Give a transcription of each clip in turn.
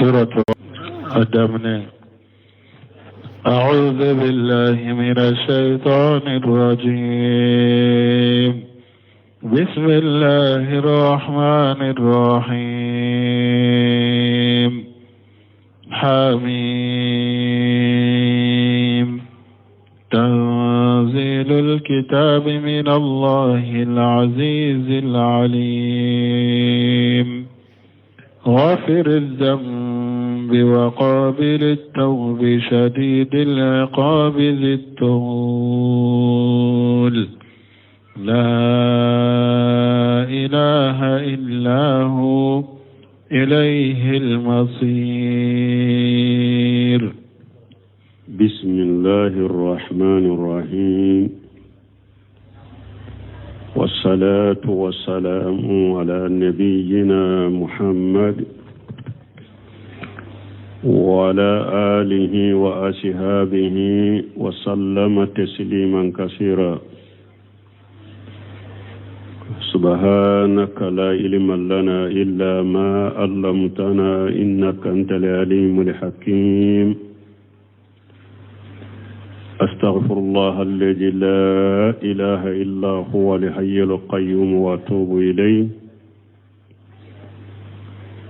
Suratu a daminɛ. أعوذ بالله من الشيطان الرجيم بسم الله الرحمن الرحيم حميم تنزيل الكتاب من الله العزيز العليم غافر الذنب وقابل التوب شديد العقاب ذي الطول لا إله إلا هو إليه المصير. بسم الله الرحمن الرحيم، والصلاة والسلام على نبينا محمد وعلى آله وأصحابه وسلم تسليما كثيرا. سبحانك لا علم لنا إلا ما علمتنا إنك أنت العليم الحكيم. أستغفر الله الذي لا إله إلا هو الحي القيوم وأتوب إليه.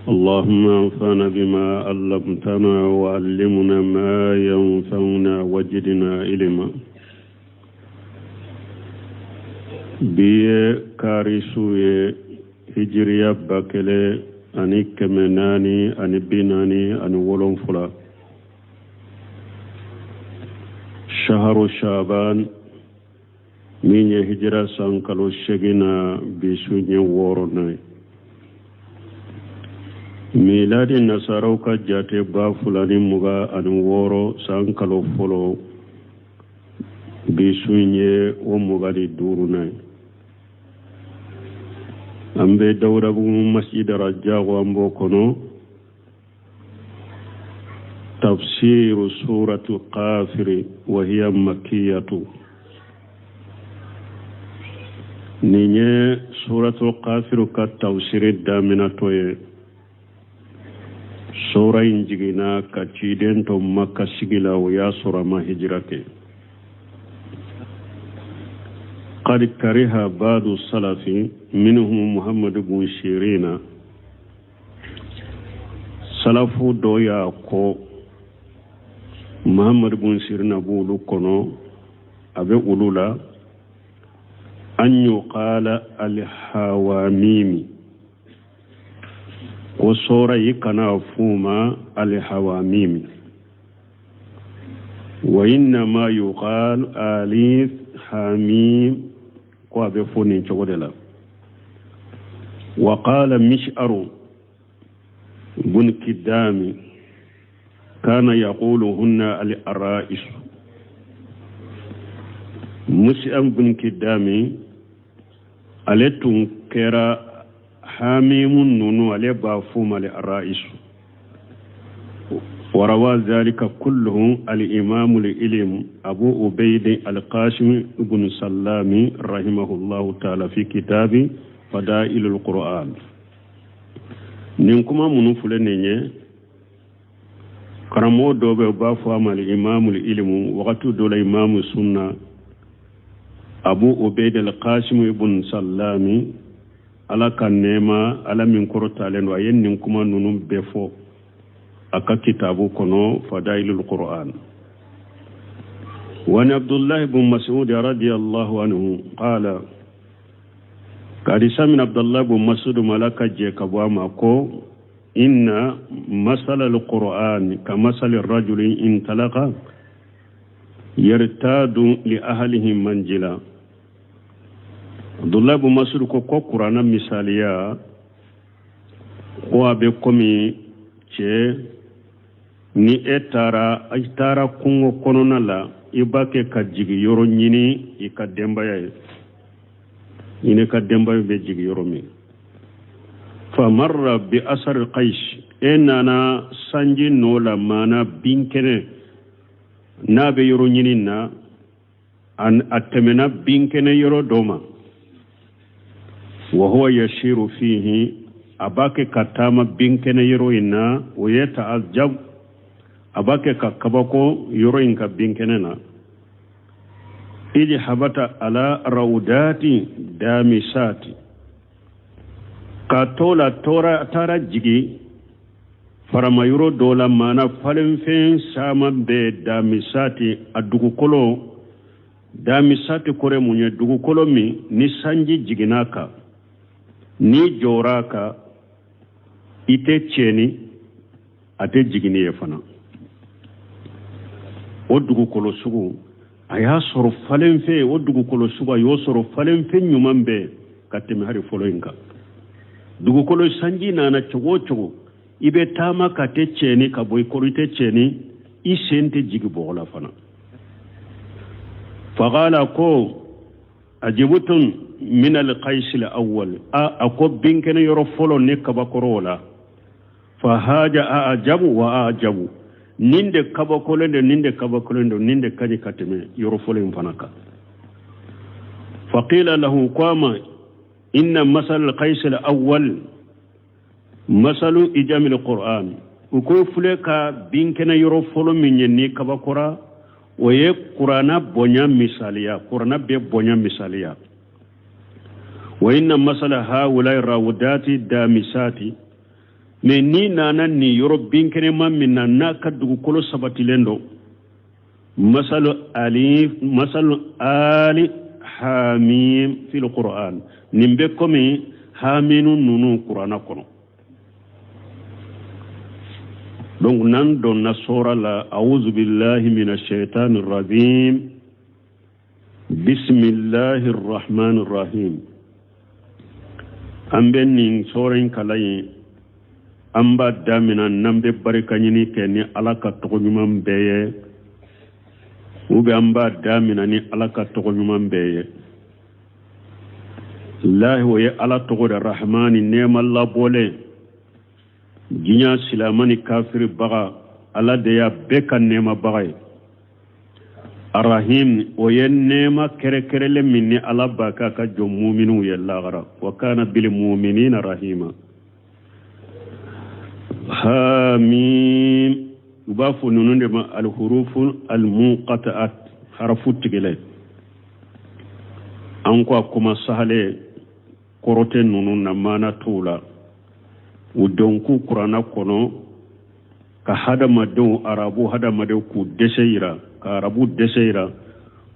اللهم انفعنا بما علمتنا وعلمنا ما ينفعنا وجدنا علما. Bi ye kari su ye, hijiriya 1447, shaharu shaban, min ye hijira san kalo 8 na, bi su ye 6nan ye. Miladi nasaraw ka jate 2026 san kalo 1, bi su ye o 25nan ye. An bɛ Dawudabugu masjid Rajago, an b'o kɔnɔ, tafsiru suratu Kafiri wa hiya makiyatu. Nin ye suratu Kafiru ka tafsiri daminɛtɔ ye. Sura in jiginna ka ciden to Maka sigi la, o y'a sɔrɔ a ma hijira kɛ. قد كره بعض السلف منهم محمد بن سيرين. Salafu dɔ y'a ko Muhammad bun Sirina b'olu kɔnɔ, a bɛ olu la, an yuqala alhawamimi, ko sɔra i kana f'u ma alhawamimi, wa innama yuqal alif hamim, ko a bɛ fɔ nin cogo de la. Wa qala Mish'aru bun Kidami kana yaqulu hunna al ara'is. Mus'ab bun Kidami, ale tun kɛra hamimu nunu, ale b'a f'u ma al ara'is. وروى ذلك كله الإمام العلم أبو عبيد القاسم بن سلام رحمه الله تعالى في كتاب فضائل القرآن. Nin kuma minnu filɛ nin ye, karamɔgɔ dɔw bɛ, u b'a fɔ a ma imamu ilimu, wagati dɔ la imamu sunna, Abu Ubaid al-Qasim ibn Salami, Ala ka nɛɛma, Ala min kɔrɔtalen don, a ye nin kuma ninnu bɛɛ fɔ a ka kitabu kɔnɔ, Fadailul Qur'an. وعن عبد الله بن مسعود رضي الله عنه قال، hadisa min Abdullah bun Masud, Ala ka jɛ ka bɔ a ma, ko إن مثل القرآن كمثل الرجل انطلق يرتاد لأهله منزلا. Abdullah bun Masud ko Kurana misaliya, ko a bɛ komi cɛ ni e taara, i taara kungo kɔnɔna la, i b'a kɛ ka jigi yɔrɔ ɲini i ka denbaya ye, i ni ka denbaya bɛ jigi yɔrɔ min. فمر بأثر القيش, e nana sanji nɔ la, maana binkɛnɛ n'a bɛ yɔrɔ ɲini na, a tɛmɛna binkɛnɛ yɔrɔ dɔ ma. وهو يسير فيه, A b'a kɛ ka taama binkɛnɛ yɔrɔ in na, o ye ta'ajab, a b'a kɛ ka kabako yɔrɔ in ka binkɛnɛ na. Idi habata ala rawdati damisati, ka to la tora taara jigi farama yɔrɔ dɔ la, maana falenfɛn caman bɛ damisati a dugukolo. Damisati kɔrɔ mun ye? Dugukolo min ni sanji jiginna a kan, n'i jɔra a kan, i tɛ tiɲɛni, a tɛ jigin n'i ye fana. O dugukolo sugu, a y'a sɔrɔ falenfɛn, o dugukolo sugu, a y'o sɔrɔ falenfɛn ɲuman bɛɛ ka tɛmɛ hali fɔlɔ in kan. Dugukolo sanji nana cogo o cogo, i bɛ taama ka tɛ tiɲɛni ka bɔ i kɔrɔ, i tɛ tiɲɛni, i sen tɛ jigin bɔgɔ la fana. Faqala ko ajibtum min alqais alawwal, a ko binkɛnɛ yɔrɔ fɔlɔ ne kabakɔrɔ o la. Fa haja ajabu wa ajabu, nin de kabakolen don, nin de kabakolen don, nin de ka ɲi ka tɛmɛ yɔrɔ fɔlɔ in fana kan. Faqila lahu, ko a ma inna masal alqais alawwal masalu ijamil qur'an, u ko filɛ ka binkɛnɛ yɔrɔ fɔlɔ min ye ni kabakora, o ye kurana bonya misaliya, kurana bɛ bonya misaliya. Wa inna masala haulai rawdati damisati, mais n'i nana nin yɔrɔ binkɛnɛma min na, n'a ka dugukolo sabatilen don, masalu alif masalu ali hamim fil qur'an, nin bɛ komi haminu nunu kurana kɔnɔ. Donc n'an donna sora la, auzu billahi minash shaitani rajim, bisimilahi rahman rahim. An bɛ nin sɔrɔ in kalan ye, an b'a damina n'an bɛ barika ɲini kɛ ni Ala ka tɔgɔ ɲuman bɛɛ ye, ou bien an b'a damina ni Ala ka tɔgɔ ɲuman bɛɛ ye. Lahi, o ye Ala tɔgɔ de, rahmani, nɛɛma labɔlen diɲɛ silama ni kafiri baga, Ala de y'a bɛɛ ka nɛɛmabaga ye. Arahim, o ye nɛɛma kɛrɛkɛrɛlen min ni Ala b'a k'a ka jɔn muminiw ye lagara. Wa kana bil muminina rahima. Hamim, u b'a fɔ ninnu de ma alhurufu almunqata'at, harafu tigɛlɛ. An ko a kuma sahale kɔrɔ tɛ ninnu na, maana t'u la. U donku kuranna kɔnɔ ka hadamadenw, arabu hadamadenw k'u dɛsɛ yira, ka arabu dɛsɛ yira.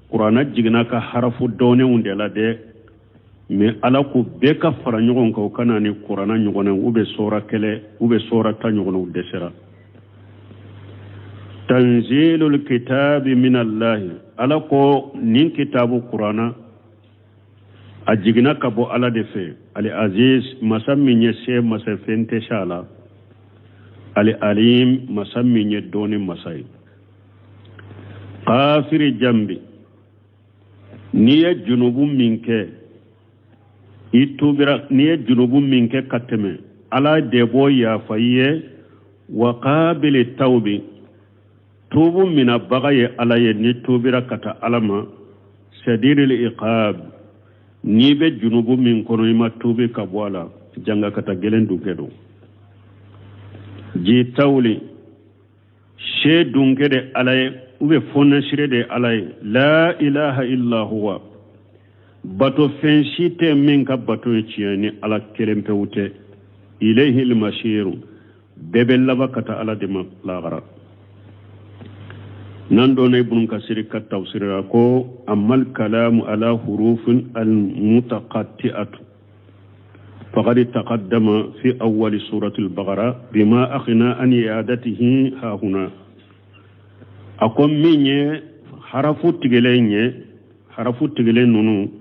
Kuranna jiginna ka harafu dɔɔninw de la dɛ, mais Ala ko bɛɛ ka fara ɲɔgɔn kan, u ka na ni kuranna ɲɔgɔnna, u bɛ sɔra kɛlɛ, u bɛ sɔra ta ɲɔgɔnnaw dɛsɛra. Tanzilul kitabi minallahi, Ala ko nin kitabu kuranna a jiginna ka bɔ Ala de fɛ, ali aziz, masa min ye se masa, fɛn tɛ se a la, ali alim, masa min ye dɔɔni masa ye. Kafiri jambi, n'i ye junubu min kɛ, i tubira, n'i ye junubu min kɛ ka tɛmɛ, Ala de b'o yafa i ye. Wa kabili tawbi, tubu minabaga ye Ala ye, ni tubira ka taa Ala ma. Sadiril iqab, n'i bɛ junubu min kɔnɔ, i ma tubi ka bɔ a la, janga ka taa gɛlɛn dunkɛ don. Ji tawuli se dunkɛ de Ala ye, u bɛ fɔnɛsire de Ala ye. La ilaha illa huwa, bato fɛn si tɛ min ka bato ye tiɲɛ ni Ala kelen pewu tɛ. Ilayhi almasiru, bɛɛ bɛ laban ka taa Ala de ma lahara. N'an donna Ibnu Kasiri ka tafsiri la, ko amal kalamu ala hurufin almutaqatti'atu faqad taqaddama fi awwali surati al-baqara bima akhna an i'adatihi ha huna. A ko min ye harafu tigɛlen ye, harafu tigɛlen ninnu,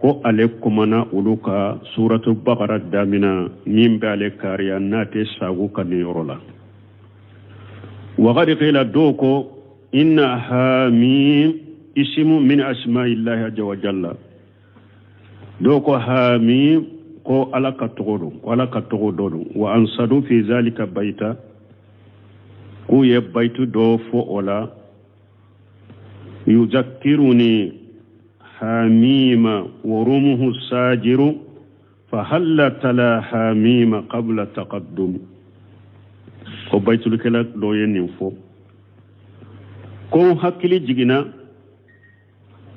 ko ale kumana olu ka suratu bakara damina min bɛ ale kariya n'a tɛ sago ka nin yɔrɔ la. Wagadi qila, dɔw ko inna hamim isimu min asma'illahi azza wa jalla, dɔw ko hamim ko Ala ka tɔgɔ don, ko Ala ka tɔgɔ dɔ don. Wa ansadu fi zalika bayita, k'u ye bayitu dɔ fɔ o la: yuzakkiruni hamima wa rumuhu sajiru. Fahalla tala hamima qabla taqaddum. Ko bayitulikɛla dɔ ye nin fɔ ko n hakili jiginna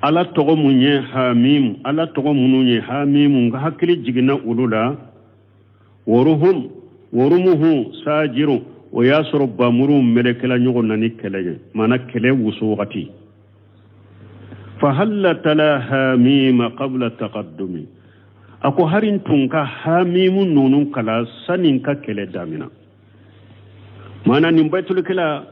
Ala tɔgɔ mun ye hamim, Ala tɔgɔ minnu ye hamim, n ka hakili jiginna olu la. Waruhum warumuhu sajiru, o y'a sɔrɔ bamuruw melekela ɲɔgɔn na ni kɛlɛ ye, maana kɛlɛ wusu wagati. Fahalla tala hamima qabla taqaddumi, a ko hari n tun ka hamimu ninnu kalan sani n ka kɛlɛ damina. Maana nin bayitulikɛla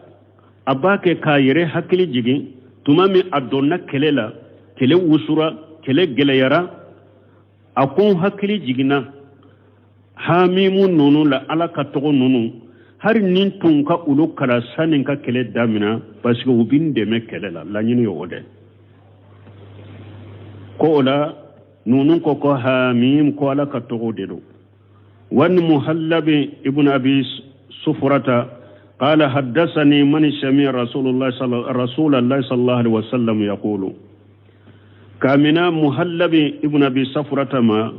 a b'a kɛ k'a yɛrɛ hakili jigin tuma min a donna kɛlɛ la, kɛlɛ wusura, kɛlɛ gɛlɛyara. A ko n hakili jiginna hamimu ninnu la, Ala ka tɔgɔ ninnu, hari ni n tun ka olu kalan sani n ka kɛlɛ damina, parce que u bɛ n dɛmɛ kɛlɛ la. Laɲini ye o dɛ. Ko o la ninnu ko ko hamim, ko Ala ka tɔgɔ de don. Wa an Muhallabi ibn Abi Sufurata qala haddasani man sami'a Rasulullah sallallahu alaihi wasallam yaqulu. K'a mina Muhallabi ibn Abi Safurata ma,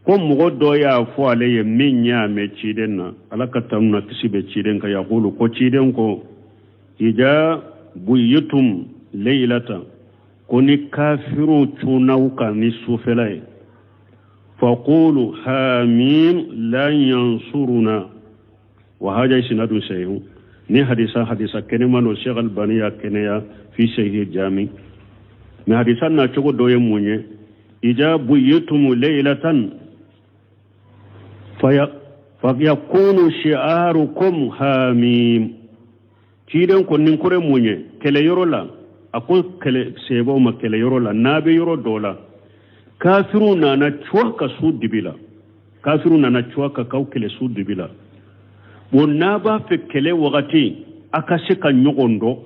ko mɔgɔ dɔ y'a fɔ ale ye min y'a mɛn ciden na, Ala ka tanu na kisi bɛ ciden kan, yaqulu, ko ciden ko ija buyitum leylatan, ko ni kafiru cunn'aw kan ni sufɛla ye, faqulu hamim lan yansuruna wa haja isnadun sahih. Ni hadisa kɛnɛman don, Sheikh Albani y'a kɛnɛya fi sahih jami. Mais hadisa na cogo dɔ ye mun ye? Ija buyitum leylatan fayakunu shi'arukum hamim. Ciden ko nin kɔrɔ mun ye? Kɛlɛyɔrɔ la, a ko kɛlɛ sebaw ma, kɛlɛyɔrɔ la, n'a bɛ yɔrɔ dɔ la, kafiru nana cun a kan su dibi la, kafiru nana cun a kan k'aw kɛlɛ su dibi la. Bon, n'a b'a fɛ kɛlɛ wagati a ka se ka ɲɔgɔn dɔn,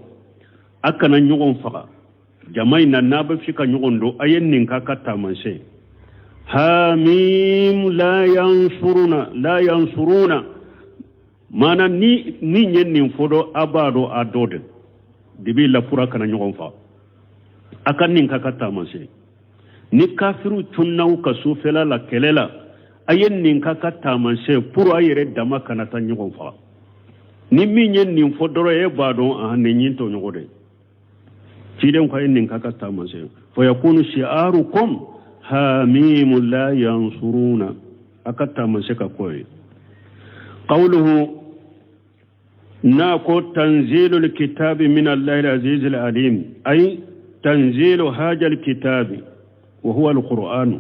a kana ɲɔgɔn faga jama in na, n'a bɛ fɛ ka ɲɔgɔn dɔn, a ye nin k'a ka taamasiyɛn: hamim la yansuruna, la yansuruna. Maana ni min ye nin fɔ dɔ, a b'a dɔn a dɔ de dibi la pour a kana ɲɔgɔn faga. A ka nin k'a ka taamasiyɛn: ni kafiru cunn'aw kan sufɛla la kɛlɛ la, a ye nin k'a ka taamasiyɛn pour a yɛrɛ dama kana taa ɲɔgɔn faga. Ni min ye nin fɔ dɔrɔn, e b'a dɔn a nin y'i tɔɲɔgɔn de. Ciden ko a ye nin k'a ka taamasiyɛn: fayakunu shi'arukum hamimu la yansuruna, a ka taamasiyɛn ka k'o ye. Qawluhu n'a ko tanzilul kitabi min Allahi al-aziz al-alim, ay tanzilu haja al-kitabi wa huwa al-Qur'an.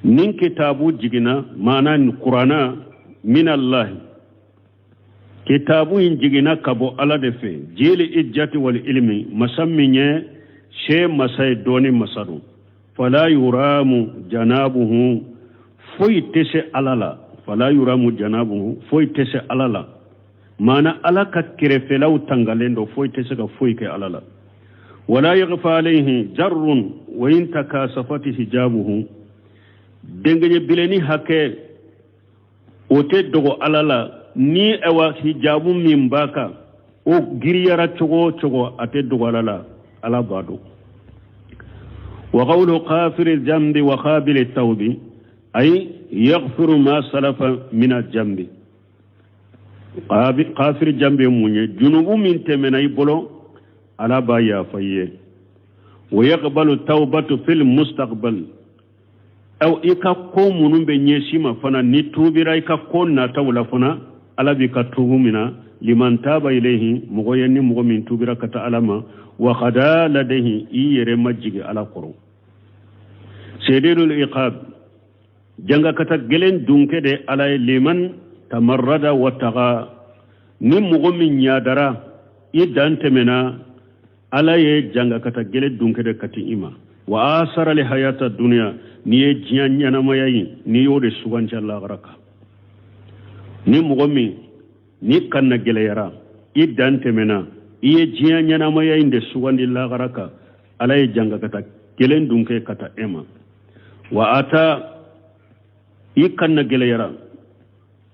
Nin kitabu jiginna, maana nin Qur'ana, min Allahi, kitabu in jiginna ka bɔ Ala de fɛ, jili ijjati wal ilmi, masa min ye se masa ye, dɔɔni masa don. Fala yuramu janabuhu, foyi tɛ se Ala la. Fala yuramu janabuhu, foyi tɛ se Ala la. Maana Ala ka kɛrɛfɛlaw tangalen don, foyi tɛ se ka foyi kɛ Ala la. Wala yaghfa alayhi jarrun wa in takasafati hijabuhu, dengeɲɛ bilenni hakɛ o tɛ dogo Ala la. Ni awa hijabu min b'a kan, o giriyara cogo o cogo, a tɛ dogo Ala la, Ala b'a dɔn. Wa qawlu ghafiri jambi wa qabili tawbi, ay yaghfiru ma salafa min al-jambi. Ghafiri jambi ye mun ye? Junubu min tɛmɛna i bolo, Ala b'a yafa i ye. Wa yaqbalu tawbatu fil mustaqbal, aw i ka ko minnu bɛ ɲɛsin ma fana, ni tuubira i ka ko nataw la fana, Ala b'i ka tuubu mina. Liman taba ilayhi, mɔgɔ ye ni mɔgɔ min tuubira ka taa Ala ma, wa khada ladayhi, i yɛrɛ majigi Ala kɔrɔ. Shadidul iqab, jangakata gɛlɛn dunkɛ de Ala ye. Liman tamarrada wa taga, ni mɔgɔ min ɲadara, i dan tɛmɛna, Ala ye jangakata gɛlɛn dunkɛ de ka i ma. Wa asara li hayata duniya, n'i ye diɲɛ ɲɛnamaya ye, n'i y'o de suganti lahara kan, ni mɔgɔ min n'i kanna gɛlɛyara, i dan tɛmɛna, i ye diɲɛ ɲɛnamaya in de sugandi lahara kan, Ala ye jangakata gɛlɛn dunkɛ ka taa e ma. Wa ata, i kanna gɛlɛyara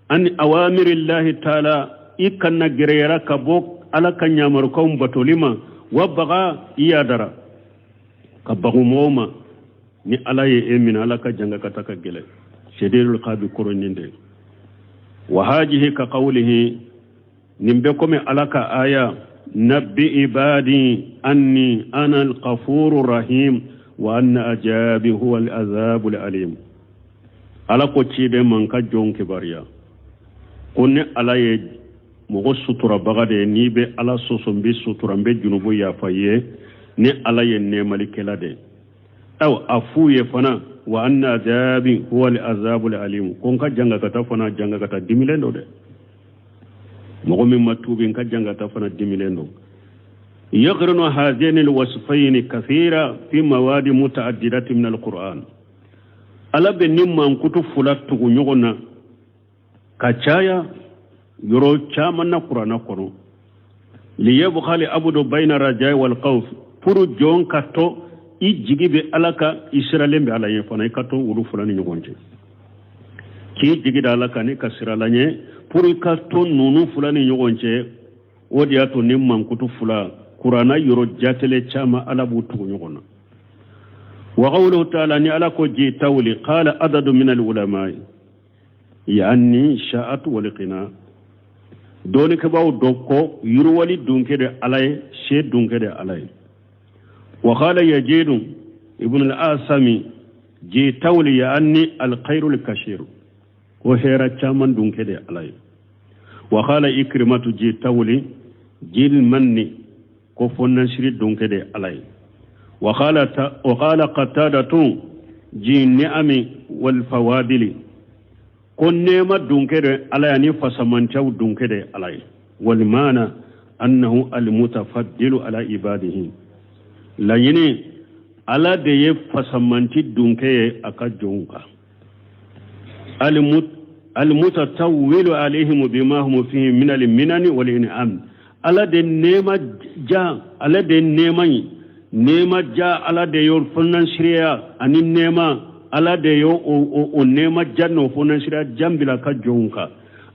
an awamirillahi taala, i kanna gɛrɛyara ka bɔ Ala ka ɲamarukanw batoli ma. Wa baga, i yadara ka bagu mɔgɔw ma. Ni Ala ye e minɛ, Ala ka jangakata ka gɛlɛn. Shadidul iqabi kɔrɔ nin de. Wa hajihi ka qawlihi, nin bɛ komi Ala ka aya nabbi ibadi anni ana al-ghafuru rahim wa anna ajabi huwa al-azabu al-alim. Ala ko ciden ma n ka jɔnw kibaruya ko ne Ala ye mɔgɔ suturabaga de ye. N'i bɛ Ala sɔsɔ, n bɛ sutura, n bɛ junubu yafa i ye. Ne Ala ye nɛɛmalikɛla de ye. Ayiwa, a f'u ye fana wa anna azabi huwa al-azabu al-alim, ko n ka jangakata fana jangakata dimilen don dɛ. Mɔgɔ min ma tuubi, n ka jangata fana dimilen don. Yaqrinu hazaini alwasfaini kathira fi mawadi mutaaddidati min alquran. Ala bɛ nin mankutu fila tugu ɲɔgɔn na ka caya yɔrɔ caman na kuranna kɔnɔ. Liyabqa al abdu bayna rajai wal khawf, pour jɔn ka to i jigi bɛ Ala kan, i siralen bɛ Ala ɲɛ fana, i ka to olu fila ni ɲɔgɔn cɛ, k'i jigi da Ala kan ni ka siran Ala ɲɛ, pour i ka to ninnu fila ni ɲɔgɔn cɛ. O de y'a to ni mankutu fila kuranna yɔrɔ jatele caman Ala b'u tugu ɲɔgɔn na. Wa qawluhu ta'ala, ni Ala ko ji tawli, qala adadu min al ulama yani sha'atu wal qina. Dɔnnikɛbaaw dɔ ko yiriwali dunkɛ de Ala ye, se dunkɛ de Ala ye. Wa qala yajidu ibn al asami ji tawli yani al khairu al kashir, ko hɛrɛ caman dunkɛ de Ala ye. Wa qala ikrimatu ji tawli jil manni, ko fonnasiri dunkɛ de Ala ye. Wa qala qatadatu ji ni'ami wal fawadili, ko nɛɛma dunkɛ de Ala ye ani fasamancaw dunkɛ de Ala ye. Wal maana annahu al mutafaddilu ala ibadihi, laɲini Ala de ye fasamanci dunkɛ ye a ka jɔnw kan. Almutatawwilu alayhim bima hum fihi min alminani wal in'am, Ala de nɛɛma ja, Ala de nɛɛma ye nɛɛma ja, Ala de y'o fonnasiriya ani nɛɛma, Ala de y'o o nɛɛma ja n'o fonnasiriya jan bila ka jɔnw kan.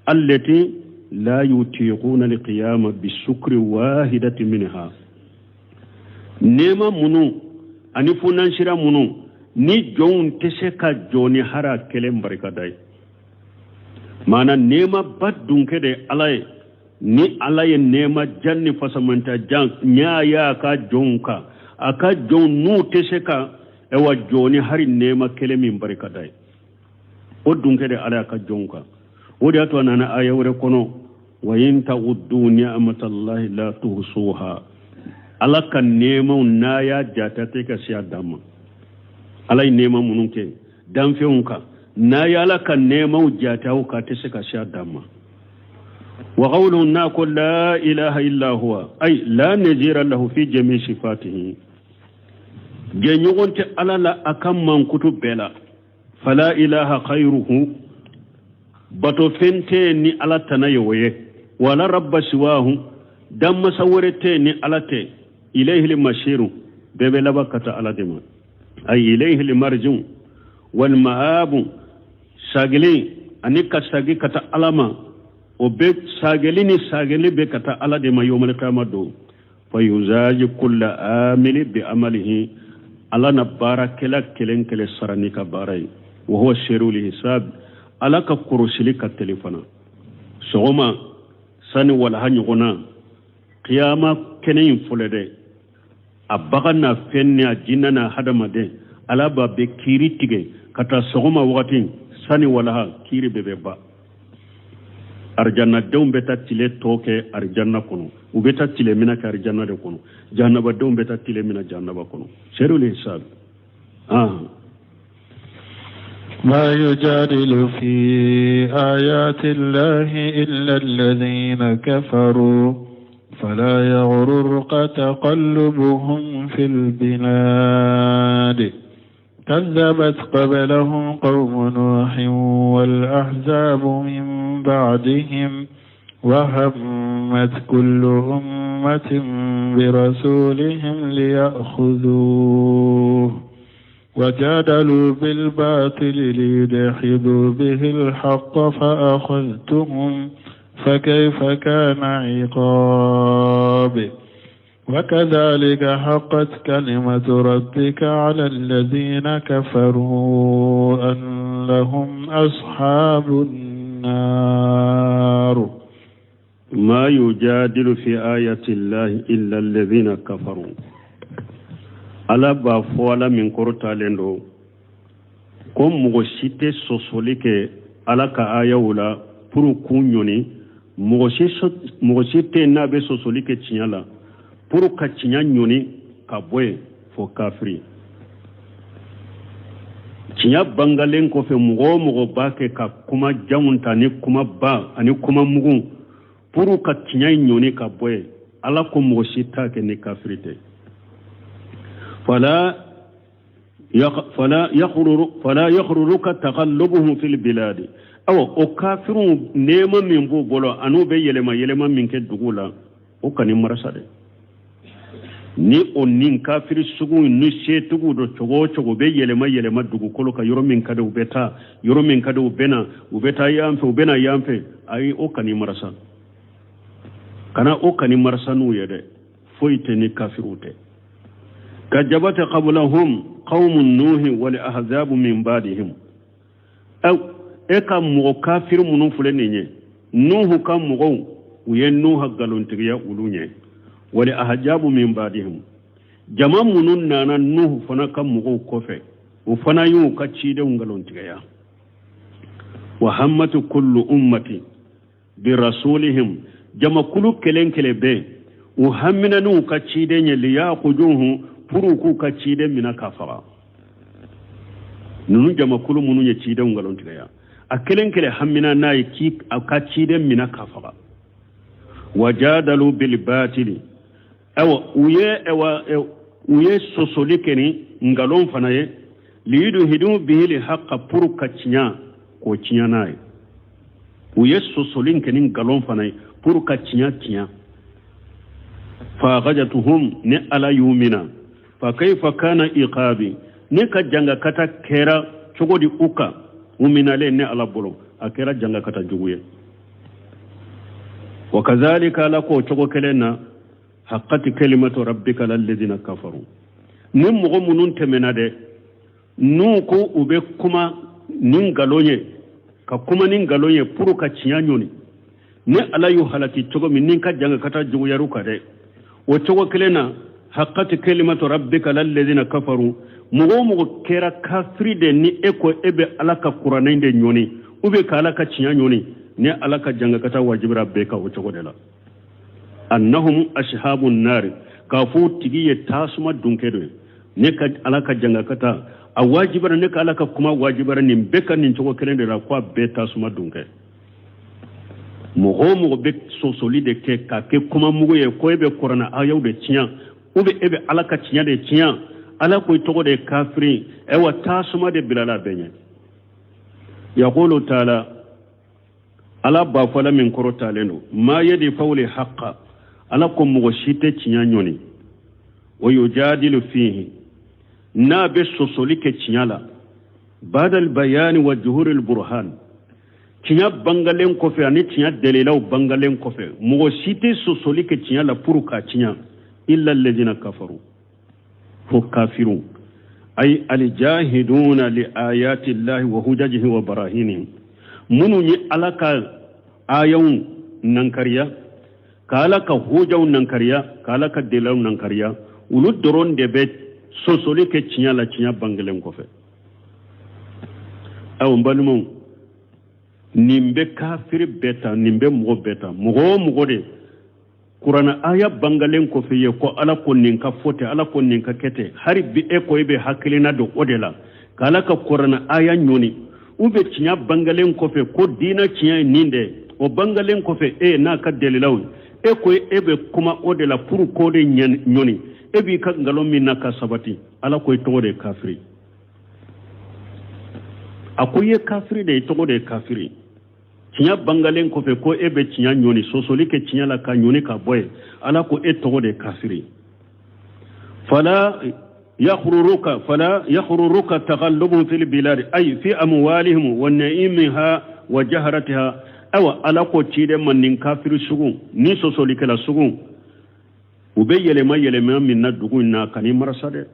Allati la yutiquna alqiyama bisukri wahidati minha, nɛɛma minnu ani fonnasiriya minnu ni jɔnw tɛ se ka jɔ ni hara kelen barikada ye. Maana nɛɛmaba dunkɛ de Ala ye. Ni Ala ye nɛɛma jan ni fasamanta jan ɲa y'a ka jɔnw kan, a ka jɔnw n'u tɛ se ka ɛwa jɔ ni hari nɛɛma kelen min barikada ye, o dunkɛ de Ala y'a ka jɔnw kan. O de y'a to a nana aya wɛrɛ kɔnɔ wa in ta'uddu ni'matallahi la tuhsuha, Ala ka nɛɛmaw n'a y'a jate tɛ ka se a dan ma. Ala ye nɛɛma minnu kɛ danfɛnw kan, n'a ye Ala ka nɛɛmaw jate aw kan, tɛ se ka se a dan ma. Wa qawluhu, n'a ko la ilaha illa huwa, ay la nazira lahu fi jami sifatihi, jɛɲɔgɔn tɛ Ala la a ka mankutu bɛɛ la. Fala ilaha khayruhu, batofɛn tɛ ni Ala tana ye o ye. Wala rabba siwahu, danmasa wɛrɛ tɛ ni Ala tɛ. Ilayhi masiru, bɛɛ bɛ laban ka taa Ala de ma. Ay ilayhi marjiu wal ma'abu, sagili ani ka sagi ka taa Ala ma, o bɛ sagili ni sagili bɛ ka taa Ala de ma yawmal qiyama don. Fa yuzaji kulla amili bi amalihi, Ala na baarakɛla kelen kelen sara n'i ka baara ye. Wa huwa sari'ul hisab, Ala ka kɔrɔsili ka teli fana. Sɔgɔma sani walaha ɲɔgɔn na, kiyama kɛnɛ in fɔlɔ dɛ, a bagan n'a fɛn ni a jinɛ n'a hadamaden, Ala b'a bɛɛ kiiri tigɛ ka taa sɔgɔma wagati sani walaha, kiiri bɛɛ bɛ ban. Arijannadenw bɛ taa tile tɔ kɛ arijanna kɔnɔ, u bɛ taa tile mina kɛ arijanna de kɔnɔ. Jahannabadenw bɛ taa tile mina jahannaba kɔnɔ. Sari'ul hisab. ما يجادل في آيات الله إلا الذين كفروا فلا يغررك تقلبهم في البلاد. كذبت قبلهم قوم نوح والأحزاب من بعدهم وهمت كل أمة برسولهم ليأخذوه وجادلوا بالباطل ليدحضوا به الحق فأخذتهم فكيف كان عقاب. وكذلك حقت كلمة ربك على الذين كفروا أنهم أصحاب النار. ما يجادل في آية الله إلا الذين كفروا. Ala b'a fɔ, Ala min kɔrɔtalen don, ko mɔgɔ si tɛ sɔsɔli kɛ Ala ka ayaw la pour k'u ɲɔni. Mɔgɔ si tɛ n'a bɛ sɔsɔli kɛ tiɲɛ la pour ka tiɲɛ ɲɔni ka bɔ yen, fo kafiri. Tiɲɛ bangalen kɔfɛ, mɔgɔ o mɔgɔ b'a kɛ ka kuma janw ta ni kuma ba ani kuma mugu pour ka tiɲɛ ɲɔni ka bɔ yen, Ala ko mɔgɔ si t'a kɛ ni kafiri tɛ. فلا يغررك تقلبهم في البلاد. Awa, o kafiriw, nɛɛma min b'u bolo an'u bɛ yɛlɛma yɛlɛma min kɛ dugu la, o kan'i marasa dɛ. Ni o nin kafiri sugu ni setigiw don cogo o cogo, u bɛ yɛlɛma yɛlɛma dugukolo kan. Yɔrɔ min ka di, u bɛ taa. Yɔrɔ min ka di, u bɛ na. U bɛ taa yan fɛ, u bɛ na yan fɛ. Ayi, o kan'i marasa, kana o kan'i marasa n'u ye dɛ. Foyi tɛ ni kafiriw tɛ. كذبت قبلهم قوم نوح والأحزاب من بعدهم. Aw e ka mɔgɔ kafiri minnu filɛ nin ye, Nuhu ka mɔgɔw, u ye Nuha nkalontigiya olu ɲɛ. والأحزاب من بعدهم, jama minnu nana Nuhu fana ka mɔgɔw kɔfɛ, o fana y'u ka cidenw nkalontigiya. وهمت كل أمة برسولهم, jamakulu kelen kelen bɛ, u hamina n'u ka ciden ye. ليأخذوه, pour k'u ka ciden mina k'a faga. Ninnu jamakulu minnu ye cidenw nkalontigiya, a kelen kelen hamina n'a ye k'i a ka ciden mina k'a faga. وجادلوا بالباطل, awa u ye sɔsɔli kɛ ni nkalon fana ye. ليدحضوا به الحق, pour ka tiɲɛ k'o tiɲɛ n'a ye. U ye sɔsɔli kɛ ni nkalon fana ye pour ka tiɲɛ tiɲɛ. فأخذتهم, ni Ala y'u mina. فكيف كان عقابي, ne ka jangakata kɛra cogo di u kan? U minalen ne Ala bolo, a kɛra jangakata jugu ye. وكذلك, Ala k'o cogo kelen na, حقت كلمة ربك على الذين كفروا. Ni mɔgɔ minnu tɛmɛna dɛ, n'u ko u bɛ kuma ni nkalon ye, ka kuma ni nkalon ye pour ka tiɲɛ ɲɔni, ni Ala y'u halaki cogo min, ni ka jangakata juguyar'u kan dɛ, o cogo kelen na, حقت كلمة ربك على الذين كفروا. Mɔgɔ o mɔgɔ kɛra kafiri de, ni e ko e bɛ Ala ka kuranɛ de ɲɔni ou bien ka Ala ka tiɲɛ ɲɔni, ni Ala ka jangakata wajibira bɛɛ kan o cogo de la. أنهم أصحاب النار, k'a fɔ o tigi ye tasuma dunkɛ dɔ ye. Ne ka Ala ka jangakata a wajibara, ne ka Ala ka kuma wajibara nin bɛɛ ka nin cogo kelen de la, ko a bɛɛ tasuma dunkɛ. Mɔgɔ o mɔgɔ bɛ sɔsɔli de kɛ k'a kɛ kuma mugu ye, ko e bɛ kuranɛ ayaw de tiɲɛ ou bien e bɛ Ala ka tiɲɛ de tiɲɛ, Ala ko i tɔgɔ de ye kafiri. Ayiwa, tasuma de bilala bɛɛ ɲɛ. يقول تعالى, Ala b'a fɔ la min kɔrɔtalen don, ما يدفع الحق, Ala ko mɔgɔ si tɛ tiɲɛ ɲɔni. ويجادل فيه, n'a bɛ sɔsɔli kɛ tiɲɛ la. بعد البيان وظهور البرهان, tiɲɛ bangalen kɔfɛ ani tiɲɛ dalilaw bangalen kɔfɛ, mɔgɔ si tɛ sɔsɔli kɛ tiɲɛ la pour k'a tiɲɛ. إلا الذين كفروا, fo kafiru. أي الجاحدون لآيات الله وحججه وبراهينه, minnu ye Ala ka ayaw nankariya, ka Ala ka hujaw nankariya, ka Ala ka dalilaw nankariya, olu dɔrɔn de bɛ sɔsɔli kɛ tiɲɛ la tiɲɛ bangelen kɔfɛ. Aw n balimaw, nin bɛ kafiri bɛɛ ta, nin bɛ mɔgɔ bɛɛ ta. Mɔgɔ o mɔgɔ de kuranɛ aya bangalen kɔfɛ ye ko Ala ko nin ka fɔ ten, Ala ko nin ka kɛ ten, hali bi e ko e bɛ hakilina don o de la ka Ala ka kuranɛ aya ɲɔni, u bɛ tiɲɛ bangalen kɔfɛ ko diinɛ tiɲɛ ye nin de, o bangalen kɔfɛ e n'a ka dalilaw, e ko e bɛ kuma o de la pour k'o de ɲɔni, e b'i ka nkalon min na ka sabati, Ala ko i tɔgɔ de ye kafiri. A ko i ye kafiri de, i tɔgɔ de ye kafiri. Tiɲɛ bangalen kɔfɛ ko e bɛ tiɲɛ ɲɔni, sɔsɔli kɛ tiɲɛ la ka ɲɔni ka bɔ yen, Ala ko e tɔgɔ de ye kafiri. فلا يغررك تقلبهم في البلاد أي في أموالهم ونعيمها وجهرتها. Awa, Ala ko ciden ma, nin kafiri sugu ni sɔsɔlikɛla sugu. U bɛ yɛlɛma yɛlɛma min na dugu in na, kan'i marasa dɛ.